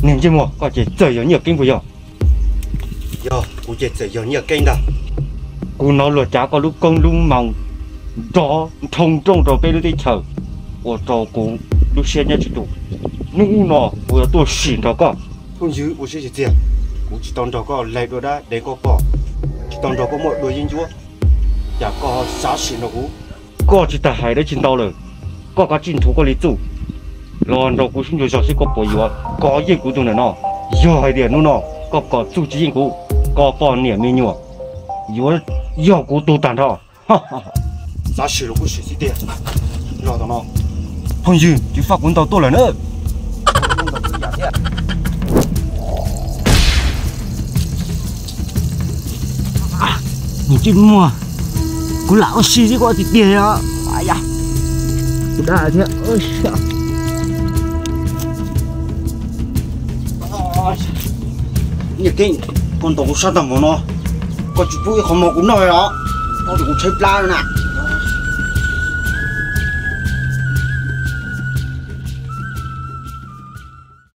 Niag ntsej muag, koj ces txawm yog Nyiaj Keeb puas yog? Yog, kuv ces txawm yog Nyiaj Keeb ntag. Kuv hnov luag cav koj lub koob lub moo nrov nroo nrooj rau peb lub teb chaws, ua rau kuv lub siab nyob tsis tus. Hnub no kuv yuav tuaj sim nrog koj. Phooj ywg, ua siab txiag, kuv tsis tau nrog koj laig dua dab deev koj pog, tsis tau nrog koj muaj dua yeeb ncuab, cas koj xav sim nrog kuv? Koj tsis tas hais dab tsi ntau lawm, koj kav tsij nthuav koj li txuj los nrog kuv sib ntsuas zog seb koj puas yuav kov yeej kuv tus ntawm no. Yog hais tias hnub no koj kom txuj tsis yeej kuv, koj poj niam me nyuam yuav yog kuv tug tag nrho. Xav sim los kuj sim xwb tiag. Los tom no. Phooj ywg, tsis faj kuv ntau tuaj lawm na. Ntsej muag, kuv lam ua si xwb, koj tiag tiag os. Kuv dag thiab. Nyiaj Keeb, koj ntaus kuv sab tag npaum no, koj tsis pub ib qho mov kuv noj li los? Koj tus kuv tshaib plab na.